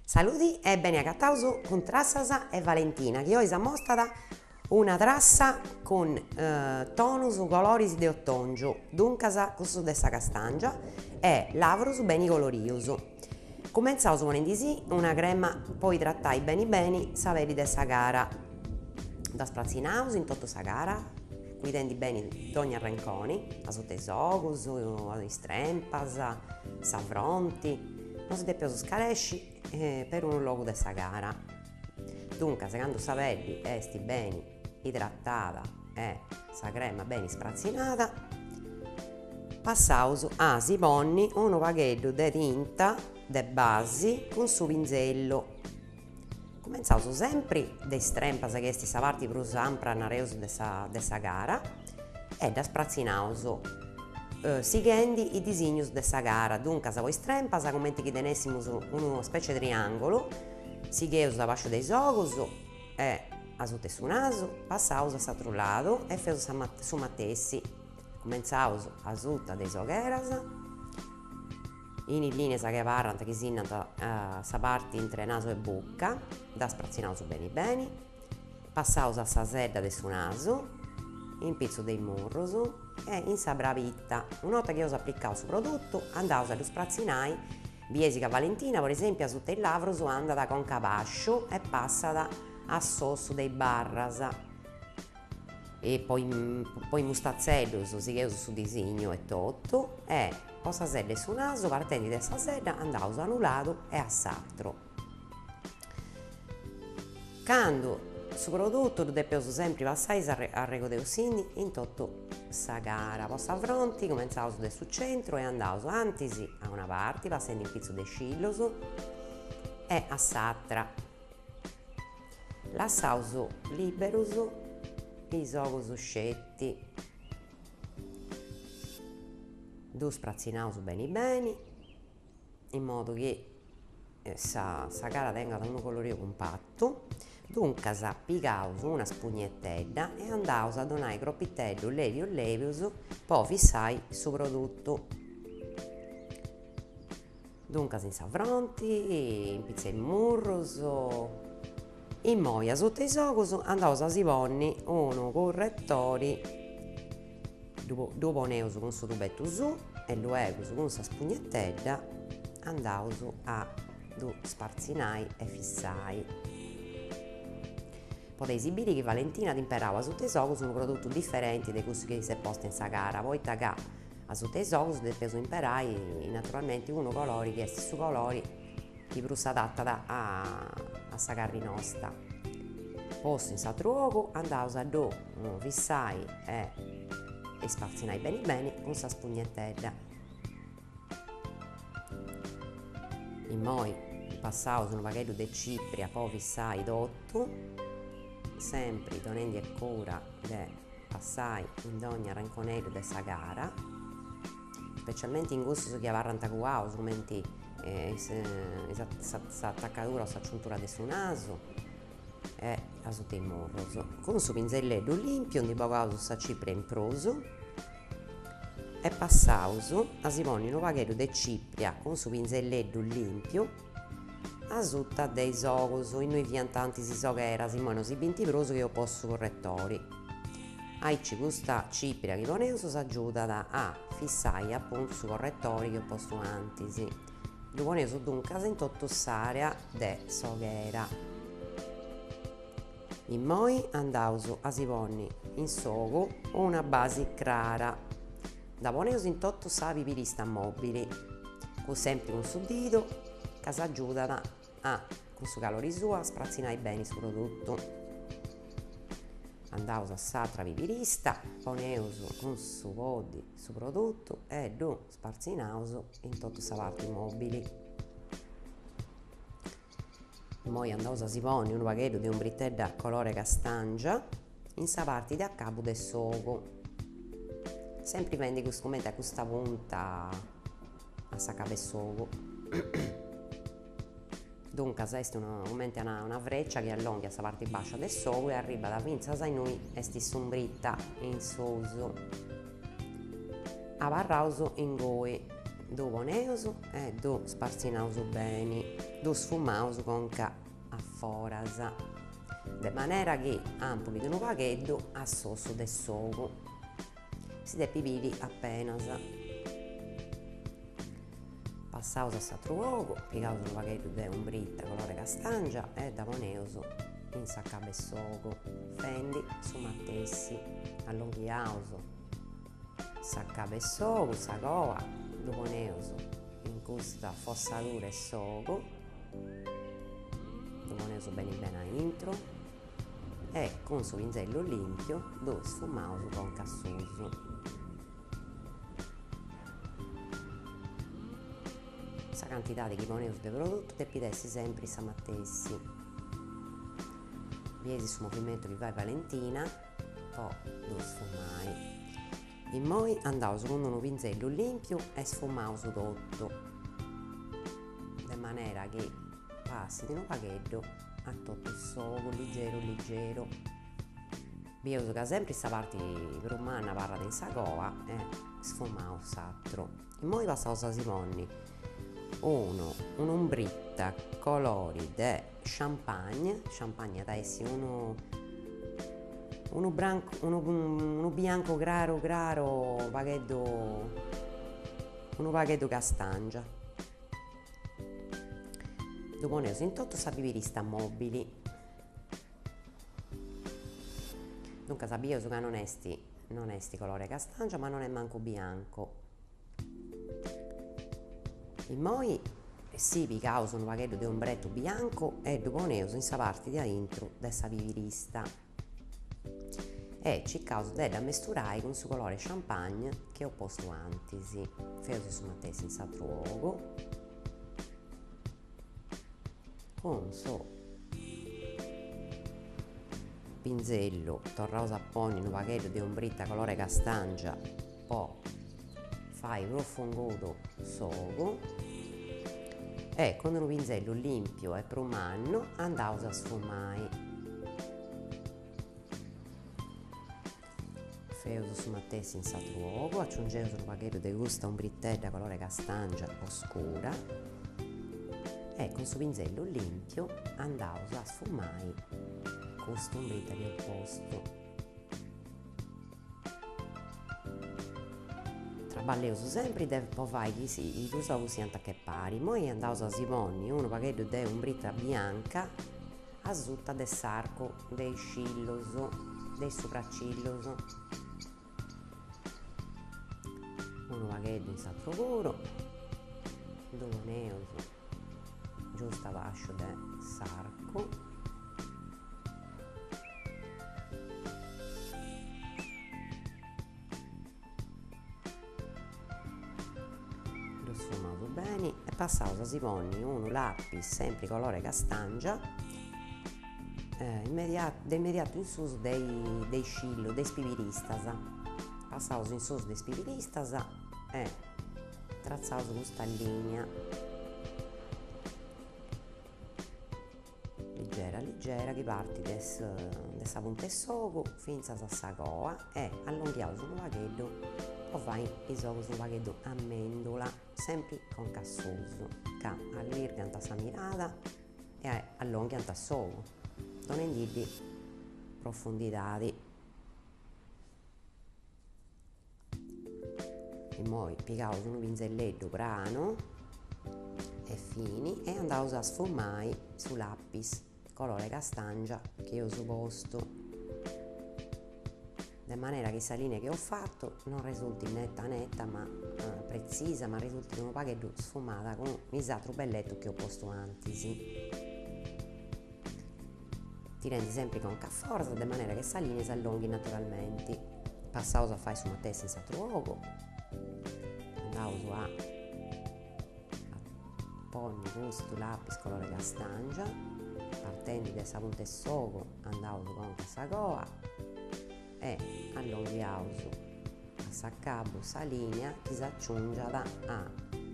Saludi e beni agataus cun Trassas e Valentina chi oi s'amostat una trassa cun tonus coloris de otongiu, duncas cussus de sa castangia e lavrus beni colorius. Cumentzaus ponendisì una crema po idratai beni beni sa peddi de sa cara. Dda spratzinaus in totu sa cara, cuidendi beni dogna arrenconi, asuta is ogus, is trempas, sa fronti. No si depeus scaresci perunu logu de sa cara. Duncas candu sa peddi est beni idratada e sa crema beni spratzinada, passaus a si ponni unu pagheddu de tinta de basi cun su pinzellu. Cumentzaus sempri de is trempas chi est sa parti prus ampra nareus de sa de sa cara e ddas spratzinaus sighendi is disignus de sa cara, duncas po is trempas cumenti chi tenessimus unu specie 'e triangulu, sigheus a basciu de is ogus e asuta 'e su nasu, passaus a s'atru ladu e feus su matessi, cumentzaus asuta de is ogheras In is lìnias chi abarrant chi sinnant sa parti intre nasu e buca, dda spratzinaus beni beni, passaus a sa sedda de su nasu, in pitzus de is murrus e in sa brabita. Una 'orta chi eus aplicau su produtu andaus a ddu spratzinai, bieis ca Valentina po esempiu asuta is lavrus andat conca a basciu e passat a s'ossu de is barras. E po po is mustatzeddus sigheus su disignu etotu e po sa sedda 'e su nasu partendi de sa sedda andaus a unu ladu e a s'atru. Candu su produtu ddu depeus sempri passai arregodeusindi in totu sa cara. Po sa fronti cumentzaus de su centru e andaus antis a una parti passendi in pitzus de is cillus e a s'atra. Lassaus liberus is ogus sceti. Ddus spratzinaus beni beni, in modu chi sa sa cara tengat unu coloriu cumpatu. Duncas pigaus una spugnetedda e andaus a donai cropiteddus lebius lebius po fissai su produtu. Duncas in sa fronti, in pitz' 'e is murrus. Immoi asuta is ogus andaus a si ponni unu curretori, ddu poneus cun su tubetu suu e luegus cun sa spugnetedda andaus a ddu spartzinai e fissai. Podeis biri chi Valentina at imperau asuta is ogus unu produtu diferenti de cussu chi s'est posta in sa cara, poita ca Asuta is ogus depeus imperai naturalmenti unu colori chi est su colori chi prus s'adatat a sa carri nosta. Postu in s'atru ogu andaus a ddu fissai e ispartzinai beni beni cun sa spugnetedda. Immoi passaus unu pagheddu de cipria po fissai totu, sempri donendi a cura de Passai in dogna arrenconeddu de sa cara, specialmenti in cussus chi abarrant cuaus, cumenti s'atacadura o s'aciuntura de su nasu e asuta is murrus. Cun su pinzelleddu limpiu ndi bogaus sa cipria in prus e passaus a si ponni unu pagheddu de cipria cun su pinzelleddu limpiu asuta de is ogus, innui fiant antis is ogheras, immoi no si bint prus chi eus postu su corretori. Aici custa cipria chi poneus s'agiudat a fissai apuntu su corretori chi eus postu antis. Ddu poneus duncas in totu s'area de s'oghera. Immoi andaus a si ponni in s'ogu una basi crara, dda poneus in totu sa pibirista mobili, cun sempri cun su didu ca s'agiudat a, cun su calori suu, a spratzinai beni su produtu. Andaus a s'atra pibirista, poneus cun su poddi su produtu e ddu spartzinaus in totu sa parti mobili. Immoi andaus a si ponni unu pagheddu de umbritedda colore castàngia in sa parti de acabu de s'ogu, sempri fendi custu cumenti a custa punta a s'acabu 'e s'ogu. Duncas est una cumenti a una freccia chi allonghiat sa parti bascia de s'ogu e arribat fintzas a innui est s'umbrita in susu. Abarraus ingui. Ddu poneus e ddu spartzinaus beni, ddu sfumaus conca a foras, de manera chi ampulit unu pagheddu a s'ossu de s'ogu. Si depit biri apenas. Passaus a s'atru ogu, pigaus unu pagheddu de umbrita colore castàngia e dda poneus in s'acabu 'e s'ogu, fendi su matessi, allonghiaus s'acabu 'e s'ogu, sa coa, ddu poneus in custa fossadura 'e s'ogu, ddu poneus beni beni aintru e cun su pinzellu limpiu ddu sfumaus conca a susu. Sa cantidadi chi poneus de produtu depit essi sempri sa matessi. Bieis su movimentu chi fait Valentina po ddu sfumai. Immoi andaus cun unu pinzellu limpiu e sfumaus totu, de manera chi passit unu pagheddu a totu s'ogu ligeru ligeru. Bieus ca sempri sa parti prus manna abarrat in sa coa e sfumaus s'atru. Immoi passaus a si ponni unu un'umbritta colori de champagne, champagne at a essi unu unu brancu unu unu biancu craru craru unu pagheddu unu pagheddu castàngia. Ddu poneus in totu sa pibirista mobili. Duncas bieus ca non est non est colore castàngia ma non est mancu biancu. Immoi si pigaus unu pagheddu de umbretu biancu e ddu poneus in sa parti de aintru de sa pibirista e circaus de dd'ammesturai cun su colore champagne chi eus postu antis. Feus su matessi in s'atru ogu. Cun su pinzellu torraus a ponni unu pagheddu de umbrita colore castàngia po fai prus fungudu s'ogu e cun unu pinzellu lìmpiu e prus mannu andaus a sfumai. Feus su matessi in s'atru ogu, aciungeus unu pagheddu de custa umbritedda colore castàngia oscura e cun su pinzellu lìmpiu andaus a sfumai custa umbrita chi eus postu. Traballeus sempri de po fai chi is dus ogus siant che pari. Immoi andaus a si ponni unu pagheddu de umbrita bianca asuta de s'arcu de is cillus, de is supracillus. Unu pagheddu in s'atru puru, ddu poneus giustu a bàsciu de s'arcu. Ddu sfumaus beni e passaus a si ponni unu lapis sempri colore castàngia de immediatu in susu de de is cillus, de is pibiristas. Passaus in susu de is pibiristas e tratzaus custa linea. Ligera ligera chi partit de de sa punta 'e s'ogu fintzas a sa coa e allonghiaus unu pagheddu po fai is ogus unu pagheddu a mendula, sempri conca a susu, ca allirgant sa mirada e allonghiant s'ogu, donendiddi profundidadi. Immoi pigaus unu pinzelleddu pranu e fini e andaus a sfumai su lapis colore castàngia chi eus postu, de manera chi sa linea chi eus fatu non resultit neta neta ma pretzisa, ma resultit unu pagheddu sfumada cun is atrus belletus chi eus postu antis. Tirendi sempri conca a foras de manera chi sa linea s'allonghit naturalmenti. Passaus a fai su matessi in s'atru ogu, andaus a ponni custu lapis colore castàngia, partendi de sa punta 'e s'ogu andaus conca a sa coa e allonghiaus a s'acabu sa linea chi s'aciungiat a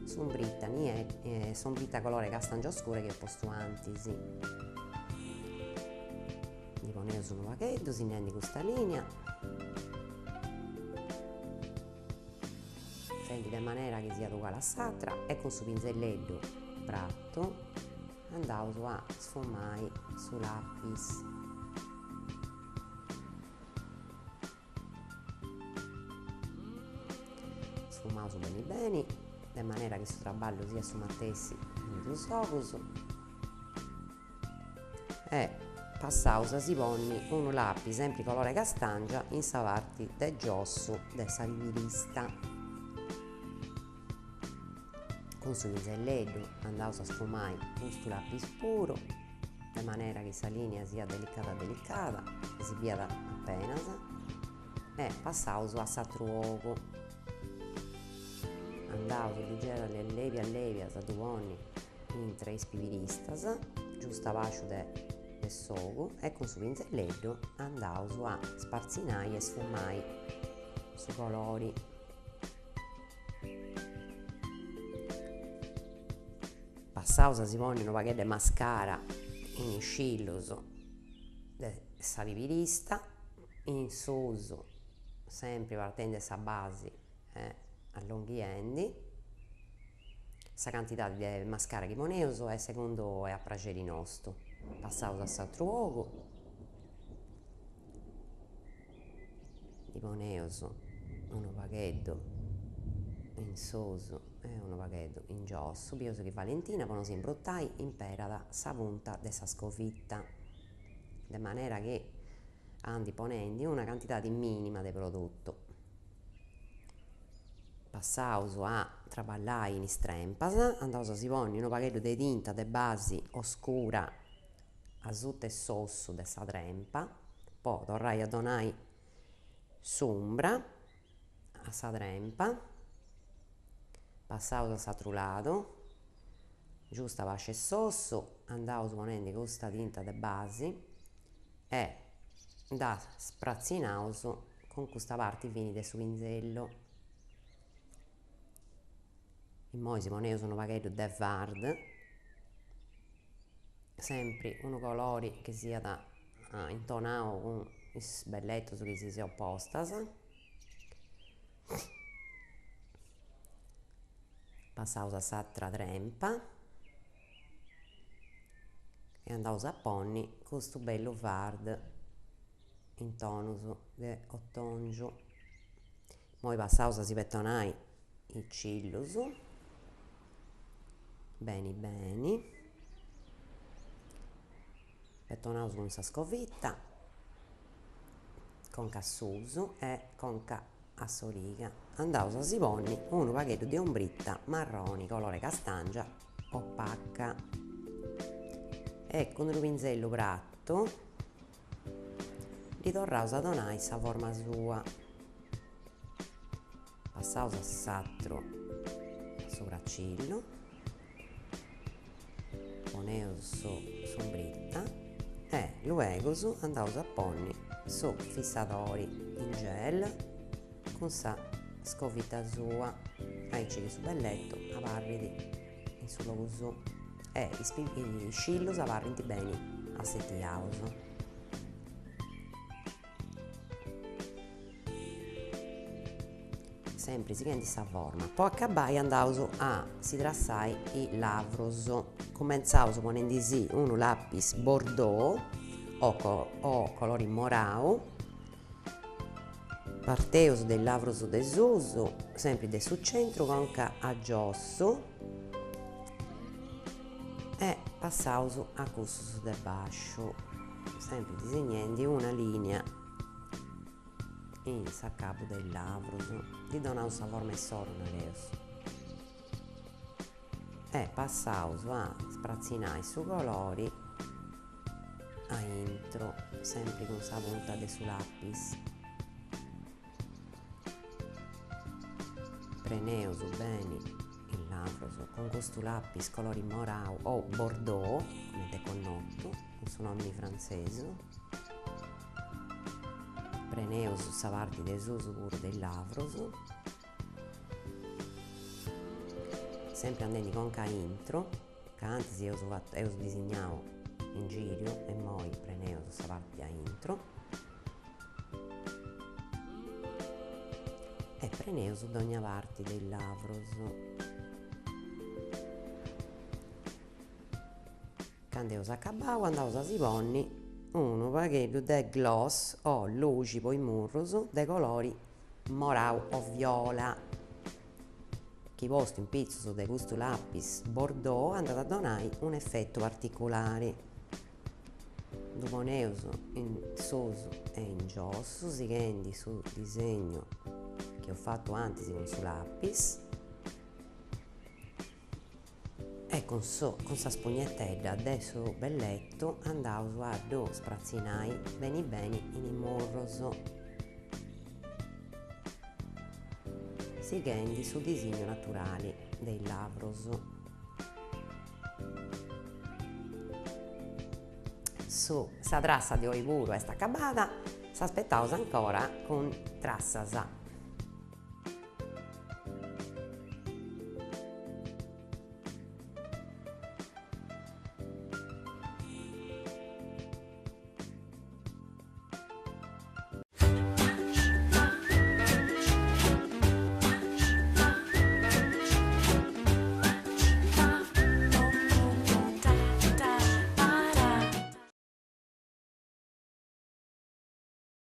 s'umbrita nie s'umbrita colore castàngia oscura chi eus postu antis. Ndi poneus unu pagheddu sinnendi custa linea, fendi. de manera chi siat uguale a s'atra e cun su pinzelleddu pratu andaus a sfumai su lapis. Sfumaus beni beni, de manera chi su traballu siat su matessi in is duus ogus e passaus a si ponni unu lapis sempri colore castàngia in sa parti de giossu de sa pibirista. Cun su pinzelleddu andaus a sfumai custu lapis puru, de manera chi sa linea siat delicada delicada e si biat apenas, e passaus a s'atru ogu. Andaus ligeras lebias lebias a ddu ponni intre is pibiristas, giustu a bàsciu de de s'ogu e cun su pinzelleddu andaus a spartzinai e sfumai su colori. Passaus a si ponni unu pagheddu 'e mascara in is cillus de sa pibirista, in susu, sempri partendi de sa basi e allonghiendi, sa cantidadi de mascara chi poneus est segundu e a praxeri nostu. Passaus a s'atru ogu, Ddi poneus unu pagheddu in susu e unu pagheddu in giossu, bieus chi Valentina po no si imbrutai imperat sa punta de sa scovita, de manera chi andit ponendi una cantidadi minima de produtu. Passaus a traballai in is trempas, andaus a si ponni unu pagheddu de tinta de basi oscura asuta 'e s'ossu de sa trempa po torrai a donai s'umbra a sa trempa, passaus a s'atru ladu, giustu a basciu 'e s'ossu, andaus ponendi custa tinta de basi e dda spratzinaus cun custa parti fini de su pinzellu. Immoi si poneus unu pagheddu de fard, sempri unu colori chi siat intonau cun is belletus chi si seus postas. Passaus a s'atra trempa e andaus a ponni custu bellu fard in tonus de otongiu. Immoi passaus a si petonai is cillus, beni beni, petonaus cun sa scovita, conca a susu e conca a s'origa. Andaus a si ponni unu pagheddu de umbrita marroni colore castangia opaca e cun unu pinzellu pratu Ddi torraus a donai sa forma sua. Passaus a s'atru subracillu, poneus s'umbrita e luegus andaus a ponni su fissadori in gel cun sa scovita sua, aici chi su belletu abarrit in su logu suu e is cillus abarrint beni assetiaus. Sempri sighendi sa forma. Po acabai andaus a si trassai is lavrus. Cumentzaus ponendisì unu lapis bordeaux o o colori morau Parteus de is lavrus de susu, sempri de su centru conca a giossu e passaus a cussus de basciu, sempri disegnendi una linea in s'acabu de is lavrus, ddi donaus sa forma insoru nareus. E passaus a spratzinai su colori aintru, sempri cun sa punta de su lapis. Preneus beni is lavrus cun custu lapis colori morau o bordeaux, cumenti est connotu cun su nomini frantzesu. Preneus sa parti de susu puru de is lavrus. Sempri andendi conca aintru, ca antis eus fatu eus disignau in giriu e immoi preneus sa parti de aintru. E. preneus dogna parti de is lavrus. Candu eus acabau andaus a si ponni unu pagheddu de gloss o luxi po is murrus de colori morau o viola, chi postu in pitzus de custu lapis bordeaux andat a donai un'efetu particulari. Ddu poneus in susu e in giossu sighendi su disegnu chi eus fatu antis cun su lapis. E cun su cun sa spugnetedda de su belletu andaus a ddu spratzinai beni beni in is murrus, sighendi su disignu naturali de is lavrus. Su sa trassa de oi puru est acabada, s'aspetaus ancora cun trassas.